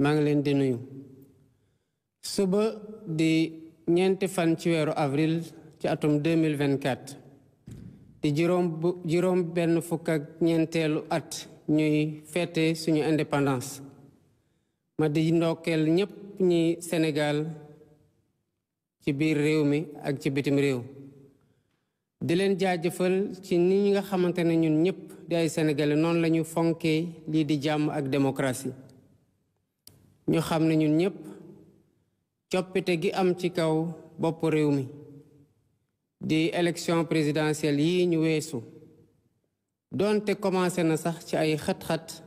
maa ngi leen di nuyu suba di ñeenti fan ci weeru avril ci atum 2024 di juróom benn fukk ak ñeenteelu at ñuy fête suñu indépendance ma di ndokkeel ñépp ñi Sénégal ci biir réew mi ak ci bitim réew di leen jaajëfal ci ni nga xamante ne ñun ñépp di ay sénégalais noonu lañu fonkee lii di jàmm ak démocratie ñu xam ne ñun ñépp coppite gi am ci kaw bopp réew mi di élection présidentielle yi ñu weesu doonte commencé na sax ci ay xat-xat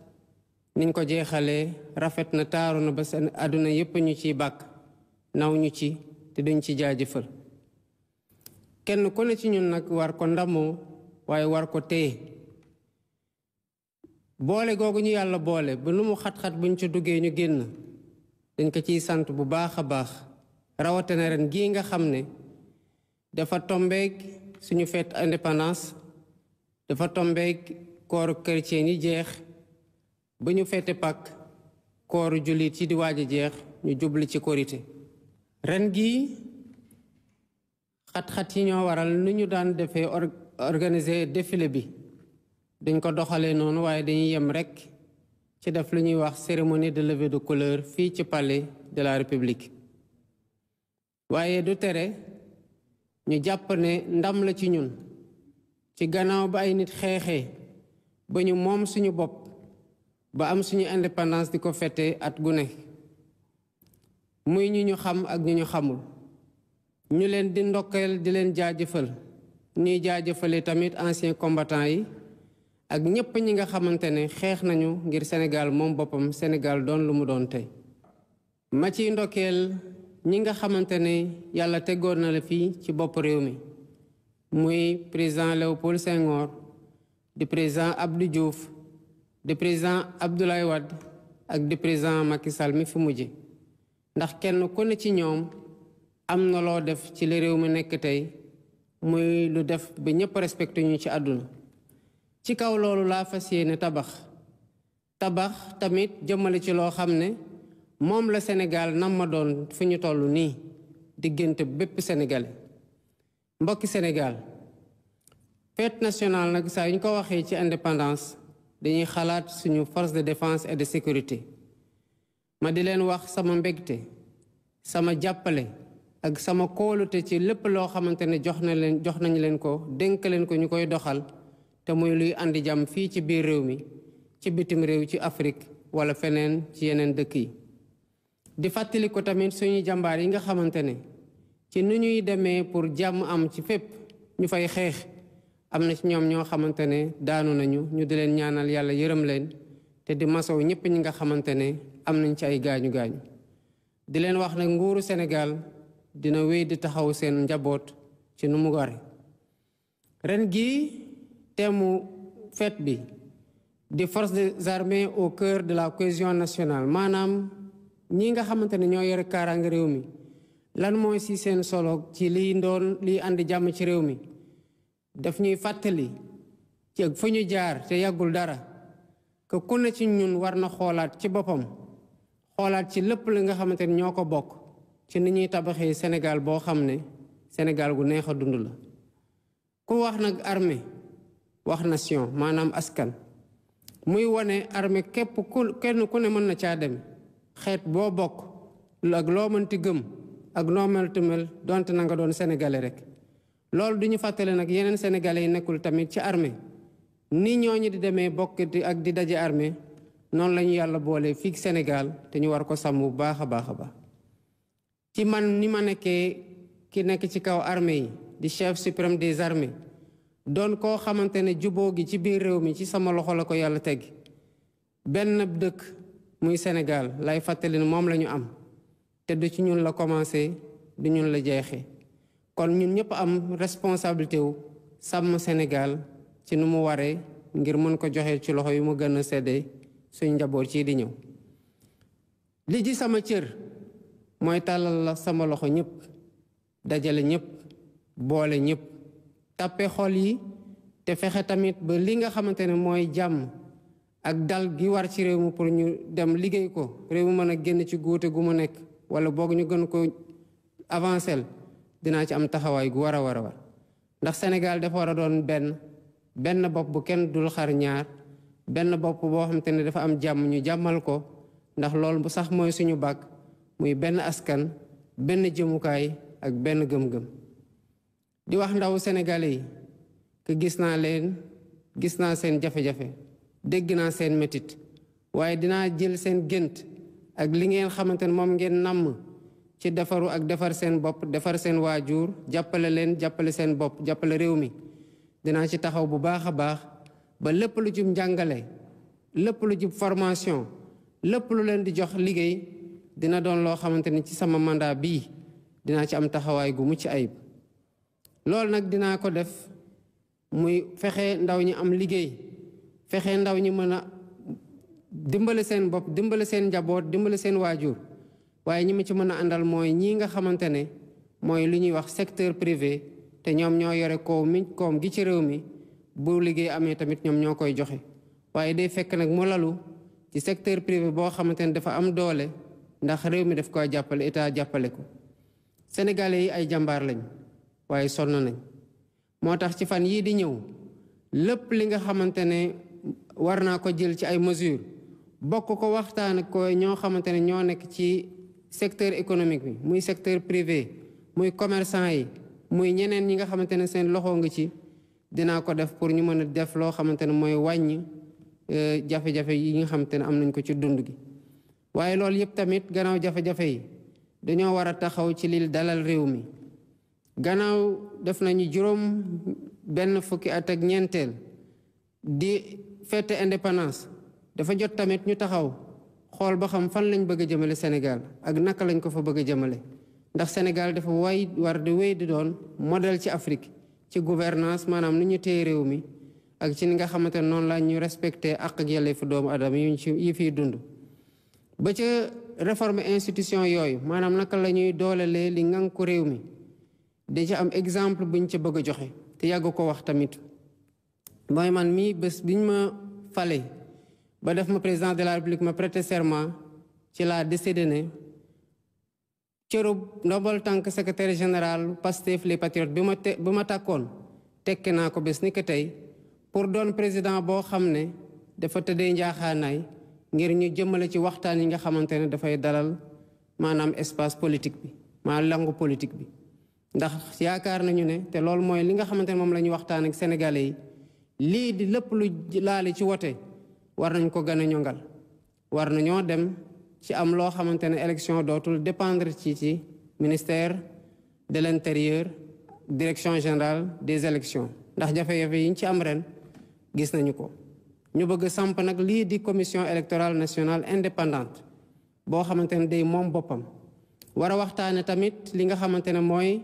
niñ ko jeexalee rafet na taaru na ba seen àdduna yépp ñu ciy bàkk naw ñu ci te duñ ci jaajëfal kenn ku ne ci ñun nag war ko ndamoo waaye war ko téye boole googu ñu yàlla boole ba lu mu xat-xat buñ ci duggee ñu génn dañ ko ciy sant bu baax a baax rawatina ren gii nga xam ne dafa tombeek suñu fête indépendance dafa tombeek kooru chrétien yi jeex ba ñu fête Pâques kooru jullit yi di waaj a jeex ñu jubli ci korité ren gii xat-xat yi ñoo waral nu ñu daan defee organiser défilé bi dañ ko doxalee noonu waaye dañuy yem rekk ci def lu ñuy wax cérémonie de levée de couleur fii ci palais de la République waaye du tere ñu jàpp ne ndam la ci ñun ci gannaaw ba ay nit xeexee ba ñu moom suñu bopp ba am suñu indépendance di ko fête at gu ne muy ñu xam ak ñu xamul ñu leen di ndokkeel di leen jaajëfal ñuy jaajëfale tamit anciens combattants yi ak ñépp ñi nga xamante ne xeex nañu ngir Sénégal moom boppam Sénégal doon lu mu doon tey ma ciy ndokkeel ñi nga xamante ne yàlla teggoon na la fii ci bopp réew mi muy président Léopold Senghor di président Abdou Diouf di président Abdoulaye Wade ak di président Macky Sall mi fi mujje ndax kenn ku ne ci ñoom am na loo def ci li réew mi nekk tey muy lu def ba ñépp respecté ñu ci àdduna ci kaw loolu laa fas yéene tabax tamit jëmale ci loo xam ne moom la Sénégal nam ma doon fu ñu toll nii diggante bépp sénégalais mbokki Sénégal fête nationale nag saa yu ñu ko waxee ci indépendance dañuy xalaat suñu force de défense et de sécurité ma di leen wax sama mbégte sama jàppale ak sama kóolute ci lépp loo xamante ne jox nañu leen ko dénk leen ko ñu koy doxal te muy luy andi jàmm fii ci biir réew mi ci bitim réew ci Afrique wala feneen ci yeneen dëkk yi di fàttali ko tamit suñuy jàmbaar yi nga xamante ne ci nu ñuy demee pour jàmm am ci fépp ñu fay xeex am na ci ñoom ñoo xamante ne daanu nañu ñu di leen ñaanal yàlla yërëm leen te di masow ñépp ñi nga xamante ne am nañ ci ay gaañu-gaañu di leen wax nag nguuru Sénégal dina wéy di taxaw seen njaboot ci nu mu ware ren gii teemu fête bi di forces des armées au cœur de la cohésion nationale maanaam ñi nga xamante ne ñoo yore kaaraange réew mi lan mooy ci seen solo ci liy andi jàmm ci réew mi daf ñuy fàttali ci fa ñu jaar te yàggul dara que ku ne ci ñun war na xoolaat ci boppam xoolaat ci lépp li nga xamante ne ñoo ko bokk ci ni ñuy tabaxee Sénégal boo xam ne Sénégal gu neex a dund la ku wax nag armée wax nation maanaam askan muy wane armée kenn ku ne mën na caa dem xeet boo bokk ak loo mënti gëm ak noo meltu mel donte na nga doon sénégalais rek loolu duñu fàttale nag yeneen sénégalais yi nekkul tamit ci armée ni ñooñu di demee bokk ak di daje armée noonu la ñu yàlla boole fii Sénégal te ñu war ko sàmm bu baax a baax a baax ci man ni ma nekkee ki nekk ci kaw armée yi di chef suprême des armées doon koo xamante ne juboo gi ci biir réew mi ci sama loxo la ko yàlla teg benn dëkk muy Sénégal lay fàttali ne moom la ñu am te du ci ñun la commencé du ñun la jeexee kon ñun ñëpp am responsabilité wu sàmm Sénégal ci nu mu waree ngir mën ko joxe ci loxo yu mu gën a seddee suñ njaboot ci di ñëw li ji sama cër mooy tàllal la sama loxo ñëpp dajale ñëpp boole ñëpp tàppe xol yi te fexe tamit ba li nga xamante ne mooy jàmm ak dal gi war ci réew mi pour ñu dem liggéey ko réew mi mën a génn ci góote gu mu nekk wala boog ñu gën ko avancer dinaa ci am taxawaay gu war a war ndax Sénégal dafa war a doon benn bopp bu kenn dul xar ñaar benn bopp boo xamante ne dafa am jàmm ñu jàmmal ko ndax loolu bu sax mooy suñu bàkk muy benn askan benn jëmukaay ak benn gëm-gëm di wax ndaw sénégalais yi que gis naa seen jafe-jafe dégg naa seen métit waaye dinaa jël seen gént ak li ngeen xamante ne moom ngeen namm ci defaru ak defar seen bopp defar seen waajur jàppale leen jàppale seen bopp jàppale réew mi dinaa ci taxaw bu baax a baax ba lépp lu jub njàngale lépp lu jub formation lépp lu leen di jox liggéey dina doon loo xamante ni ci sama mandat bii dinaa ci am taxawaay gu mucc ayib loolu nag dinaa ko def muy fexe ndaw ñi am liggéey fexe ndaw ñi mën a dimbale seen bopp dimbale seen njaboot dimbale seen waajur waaye ñi ma ci mën a àndal mooy ñii nga xamante ne mooy lu ñuy wax secteur privé te ñoom ñoo yore koom gi ci réew mi bu liggéey amee tamit ñoom ñoo koy joxe waaye day fekk nag mu lalu ci secteur privé boo xamante ne dafa am doole ndax réew mi daf koy jàppale état jàppale ko sénégalais yi ay jàmbaar lañ waaye sonn nañ moo tax ci fan yii di ñëw lépp li nga xamante ne war naa ko jël ci ay mesures bokk ko waxtaan ak ko ñoo xamante ne ñoo nekk ci secteur économique bi muy secteur privé muy commerçant yi muy ñeneen ñi nga xamante ne seen loxo nga ci dinaa ko def pour ñu mën a def loo xamante ne mooy wàññi jafe-jafe yi nga xamante ne am nañ ko ci dund gi waaye loolu yëpp tamit gannaaw jafe-jafe yi dañoo war a taxaw ci li dalal réew mi gannaaw def nañu juróom benn fukki at ak ñeenteel di fête indépendance dafa jot tamit ñu taxaw xool ba xam fan lañ bëgg a jëmale Sénégal ak naka lañ ko fa bëgg a jëmale ndax Sénégal dafa war di wéy di doon modèle ci Afrique ci gouvernance maanaam nu ñu téye réew mi ak ci ni nga xamante ne noonu la ñu respecté ak yelleefu doomu adama yi fiy dund ba ca réforme institution yooyu maanaam naka la ñuy doolelee li ngan ko réew mi da ci am exemple buñ ca bëgg a joxe te yàgg ko wax tamit mooy man mii bés biñ ma fale ba def ma président de la République ma prêter serment ci laa décidé ne cërub ndombal tànk secrétaire général Pastef les Patriotes bi ma tàkkoon tekki naa ko bés ni ko tey pour doon président boo xam ne dafa tëddee njaaxaanaay ngir ñu jëmale ci waxtaan yi nga xamante ne dafay dalal maanaam espace politique bi maanaam langue politique bi ndax yaakaar nañu ne te loolu mooy li nga xamante ne moom la ñu waxtaan ak sénégalais yi lii di lépp lu laale ci wote war nañ ko gën a ñongal war nañoo dem ci am loo xamante ne élection dootul dépendre ci ministère de l'intérieur direction générale des élections ndax jafe-jafe yi ñu ci am ren gis nañu ko ñu bëgg samp nag lii di commission électorale nationale indépendante boo xamante ne day moom boppam war a waxtaane tamit li nga xamante ne mooy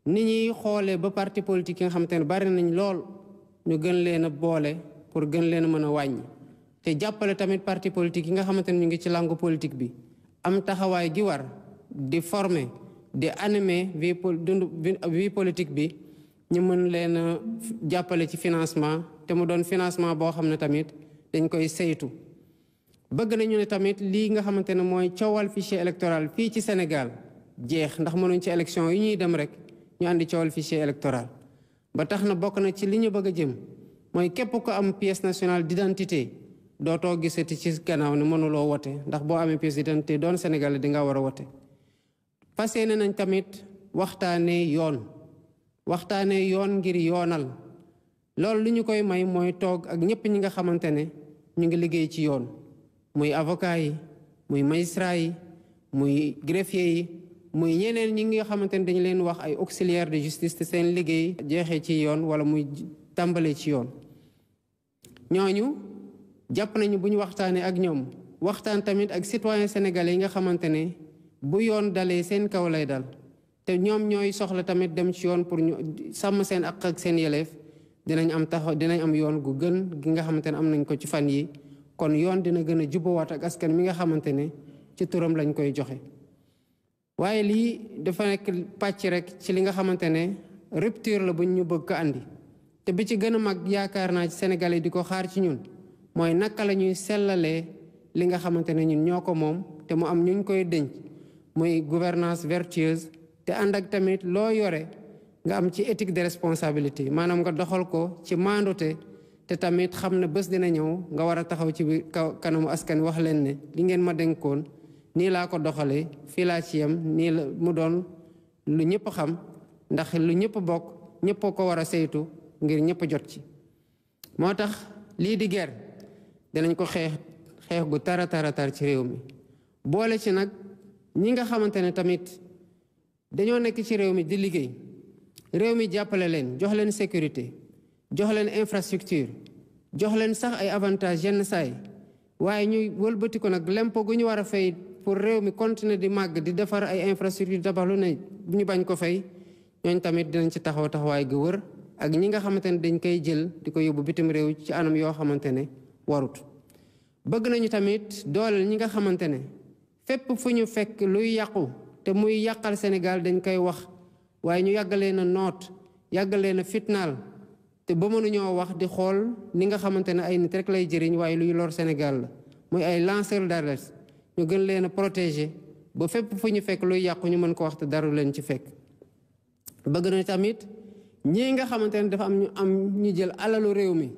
ni ñuy xoolee ba parti politique yi nga xamante ne bari nañ lool ñu gën leen a boole pour gën leen a mën a wàññi te jàppale tamit parti politique yi nga xamante ne ñu ngi ci langue politique bi am taxawaay gi war di former di animer vie politique bi ñu mën leen a jàppale ci financement te mu doon financement boo xam ne tamit dañ koy saytu bëgg nañu ne tamit lii nga xamante ne mooy coowal fichier électoral fii ci Sénégal jeex ndax mënuñ ci élection yi ñuy dem rek ñu andi coowal fichier électoral ba tax na bokk na ci li ñu bëgg a jëm mooy képp ko am pièce nationale d'identité dootoo gisati ci gannaaw ne mënuloo wote ndax boo amee pièce d'identité doon Sénégalais di nga war a wote fas yéene nañ tamit waxtaanee yoon ngir yoonal loolu li ñu koy may mooy toog ak ñëpp ñi nga xamante ne ñu ngi liggéey ci yoon muy avocat yi muy magistrat yi muy greffier yi muy ñeneen ñi nga xamante ne dañu leen wax ay auxiliaire de justice te seen liggéey jeexee ci yoon wala muy tàmbalee ci yoon ñooñu jàpp nañu bu ñu waxtaanee ak ñoom waxtaan tamit ak citoyen sénégalais yi nga xamante ne bu yoon dalee seen kaw lay dal te ñoom ñooy soxla tamit dem ci yoon pour ñu sàmm seen àq ak seen yeleef dinañ am yoon gu gën gi nga xamante ne am nañ ko ci fan yi kon yoon dina gën a jubbawaat ak askan mi nga xamante ne ci turam lañ koy joxe waaye lii dafa nekk pàcc rek ci li nga xamante ne rupture la buñ ñu bëgg ko andi te bi ci gën a mag yaakaar naa ci Sénégalais di ko xaar ci ñun mooy naka la ñuy sellalee li nga xamante ne ñun ñoo ko moom te mu am ñu koy denc muy gouvernance vertueuse te ànd ak tamit loo yore nga am ci éthique de responsabilité maanaam nga doxal ko ci maandute te tamit xam ne bés dina ñëw nga war a taxaw ci kanamu askan wax leen ne li ngeen ma dénkoon nii laa ko doxalee fii laa ci yem nii la mu doon lu ñëpp xam ndax lu ñëpp bokk ñëpp ko war a saytu ngir ñëpp jot ci. moo tax lii di guerre dinañ ko xeex gu tara ci réew mi boole ci nag ñi nga xamante ne tamit dañoo nekk ci réew mi di liggéey réew mi jàppale leen jox leen sécurité jox leen infrastructure jox leen sax ay avantages yenn saay waaye ñuy wëlbati ko nag lempo gu ñu war a fay pour réew mi continuer di màgg di defar ay infrastructure tabax lu ne bu ñu bañ ko fay ñooñ tamit dinañ ci taxaw taxawaay gu wër ak ñi nga xamante ne dañ koy jël di ko yóbbu bitim réew ci anam yoo xamante ne warut. bëgg nañu tamit dooleel ñi nga xamante ne fépp fu ñu fekk luy yàqu te muy yàqal Sénégal dañ koy wax waaye ñu yàggalee na noot yàggalee na fitnaal te ba mënuñoo wax di xool ni nga xamante ne ay nit rek lay jëriñ waaye luy lor Sénégal la muy ay lanceur d'alerte ñu gën leen a protéger ba fépp fu ñu fekk luy yàqu ñu mën ko wax te dara leen ci fekk. bëgg na tamit ñii nga xamante ne dafa am ñu jël alalu réew mi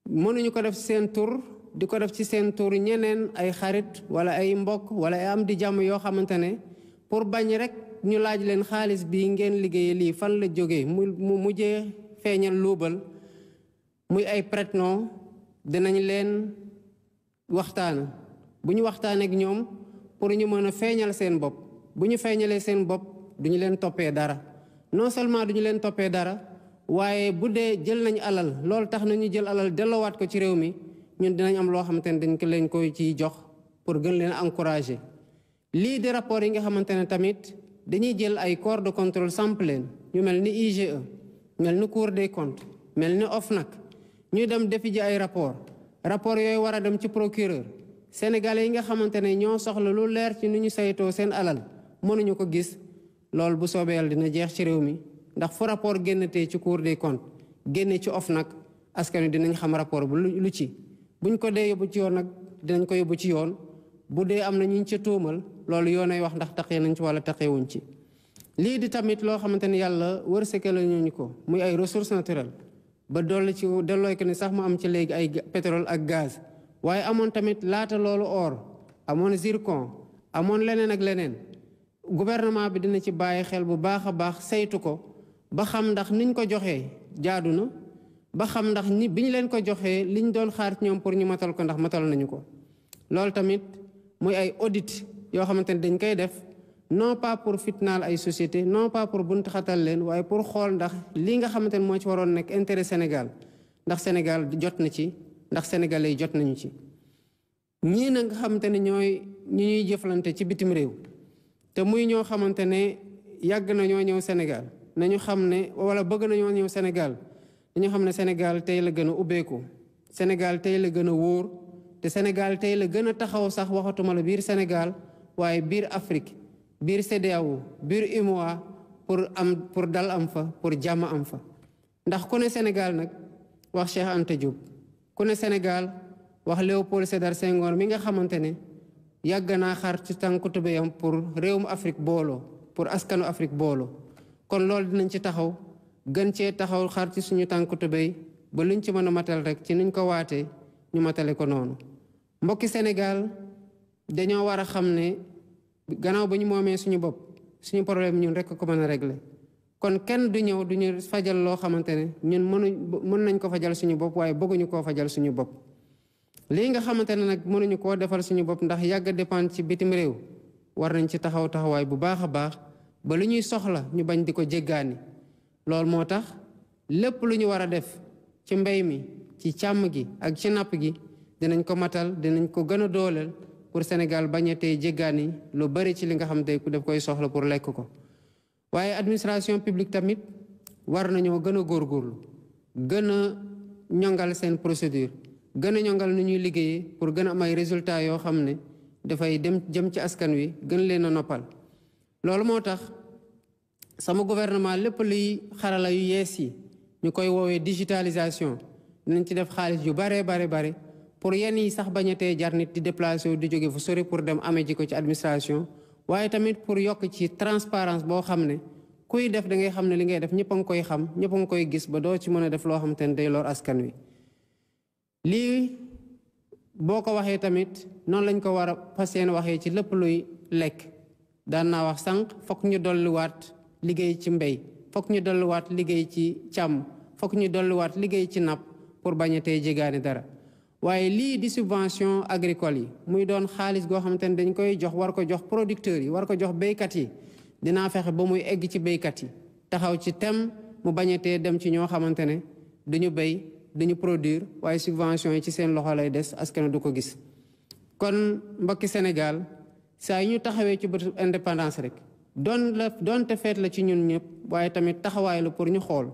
mënuñu ko def seen tur di ko def ci seen tur ñeneen ay xarit wala ay mbokk wala ay am di jàmm yoo xamante ne pour bañ rek ñu laaj leen xaalis bi ngeen liggéeyee lii fan la jógee mu mujjee feeñal luubal muy ay prête-nom dinañ leen waxtaan bu ñu waxtaanee ak ñoom pour ñu mën a feeñal seen bopp bu ñu feeñalee seen bopp duñu leen toppee dara non seulement duñu leen toppee dara waaye bu dee jël nañ alal loolu tax nañu jël alal delloowaat ko ci réew mi ñun dinañ am loo xamante ne dañ ko leen koy ciy jox pour gën leen encourager. lii di rapport yi nga xamante ne tamit dañuy jël ay corps de contrôle samp leen ñu mel ni IGE mel ni Cour des comptes mel ni OFNAC ñuy dem defi ji ay rapport yooyu war a dem ci procureur sénégalais yi nga xamante ne ñoo soxla lu leer ci ni ñu saytoo seen alal mënuñu ko gis loolu bu soobee Yàlla dina jeex ci réew mi ndax fu rapport génnatee ci Cour des comptes génne ci OFNAC askan wi dinañ xam rapport bu lu ci buñ ko dee yóbbu ci yoon nag dinañ ko yóbbu ci yoon bu dee am na ñu ca tuumal loolu yoonay wax ndax taqee nañ ci wala taqeewuñ ci. lii di tamit loo xamante ne yàlla wërsëgal ñu ko muy ay ressources naturelles ba dolli ci dellooy ko ne sax mu am ci léegi ay pétrole ak gaz waaye amoon tamit laata loolu or amoon zircon amoon leneen ak leneen gouvernement bi dina ci bàyyi xel bu baax a baax saytu ko ba xam ndax niñ ko joxee jaadu na ba xam ndax ni biñ leen ko joxee liñ doon xaar ci ñoom pour ñu matal ko ndax matal nañu ko loolu tamit muy ay audit yoo xamante ne dañ koy def non pas pour fitnaal ay société non pas pour bunt xatal leen waaye pour xool ndax lii nga xamante ne moo ci waroon nekk intérêt Sénégal ndax Sénégal jot na ci ndax sénégalais yi jot nañu ci. ñii na nga xamante ne ñooy ñi ñuy jëflante ci bitim réew te muy ñoo xamante ne yàgg nañoo ñëw Sénégal nañu xam ne wala bëgg nañoo ñëw Sénégal dañu xam ne Sénégal tey la gën a ubbeeku Sénégal tey la gën a wóor te Sénégal tey la gën a taxaw sax waxatuma la biir Sénégal waaye biir Afrique biir CEDEAO biir UMOA pour dal am fa pour jàmm am fa ndax ku ne Sénégal nag wax Cheikh Anta Diop ku ne Sénégal wax Léopold Sédar Senghor mi nga xamante ne yàgg naa xar ci tànku tubéyam pour réewum Afrique booloo pour askanu Afrique booloo kon loolu dinañ ci taxaw gën cee taxaw xar ci suñu tànku tubéy ba luñ ci mën a matal rek ci niñ ko waatee ñu matale ko noonu mbokki Sénégal dañoo war a xam ne gannaaw ba ñu moomee suñu bopp suñu problème ñun rek ko mën a régler kon kenn du ñëw duñu fajal loo xamante ne ñun mën nañ ko fajal suñu bopp waaye bëgguñu koo fajal suñu bopp lii nga xamante ne nag mënuñu koo defal suñu bopp ndax yàgg dépendre ci bitim réew war nañ ci taxaw taxawaay bu baax a baax ba lu ñuy soxla ñu bañ di ko jéggaani loolu moo tax lépp lu ñu war a def ci mbéy mi ci càmm gi ak ci napp gi dinañ ko matal dinañ ko gën a dooleel pour Sénégal bañ a tey jéggaani lu bari ci li nga xam te daf koy soxla pour lekk ko waaye administration publique tamit war nañoo gën a góorgóorlu gën a ñongal seen procédure gën a ñongal nu ñuy liggéeyee pour gën a am ay résultats yoo xam ne dafay jëm ci askan wi gën leen a noppal loolu moo tax sama gouvernement lépp luy xarala yu yees yi ñu koy woowee digitalisation dinañ ci def xaalis yu bare pour yenn yi sax bañatee jar nit di déplacer wu di jóge fu sori pour dem amee ji ko ci administration waaye tamit pour yokk ci transparence boo xam ne kuy def da ngay xam ne li ngay def ñëpp a ngi koy xam ñëpp a ngi koy gis ba doo ci mën a def loo xam te ne day lor askan wi. lii boo ko waxee tamit noonu lañ ko war a fas yéene waxee ci lépp luy lekk daan naa wax sànq fokk ñu dolliwaat liggéey ci mbéy fokk ñu dolliwaat liggéey ci càmm fokk ñu dolliwaat liggéey ci napp pour bañatee jégaani dara. waaye lii di subvention agricole yi muy doon xaalis goo xamante ne dañ koy jox war ko jox producteurs yi war ko jox béykat yi dinaa fexe ba muy egg ci béykat yi taxaw ci tem mu bañatee dem ci ñoo xamante ne duñu béy duñu produire waaye subvention yi ci seen loxo lay des askan du ko gis. kon mbokki Sénégal saa yu ñu taxawee ci bëtu indépendance rek doonte feet la ci ñun ñëpp waaye tamit taxawaay la pour ñu xool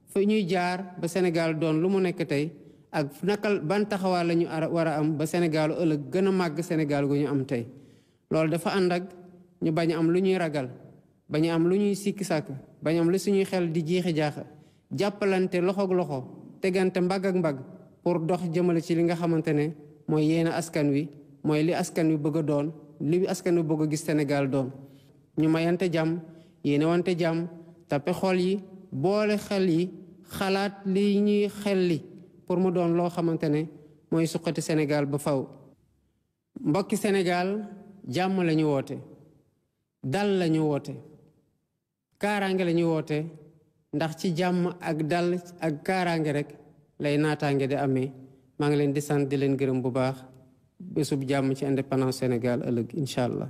fa ñuy jaar ba Sénégal doon lu mu nekk tey ak nakal ban taxawaay la ñu war a am ba Sénégal ëllëg gën a màgg Sénégal gu ñu am tey. loolu dafa ànd ak ñu bañ am lu ñuy ragal bañ am lu ñuy sikki sàkk bañ am lu suñuy xel di jiixi jaaxa jàppalante loxoog loxo tegante mbagg ak mbagg pour dox jëmale ci li nga xamante ne mooy yéene askan wi mooy li askan wi bëgg a doon li askan wi bëgg a gis Sénégal doon. ñu mayante jàmm yéene wante jàmm tappe xol yi boole xel yi xalaat li ñuy xel li pour mu doon loo xamante ne mooy suqati Sénégal ba faw. mbokki Sénégal jàmm la ñu woote dal la ñu woote kaaraange la ñu woote ndax ci jàmm ak dal ak kaaraange rek lay naataange di amee. maa ngi leen di sant di leen gërëm bu baax bésub jàmm ci indépendance Sénégal ëllëg incha allah.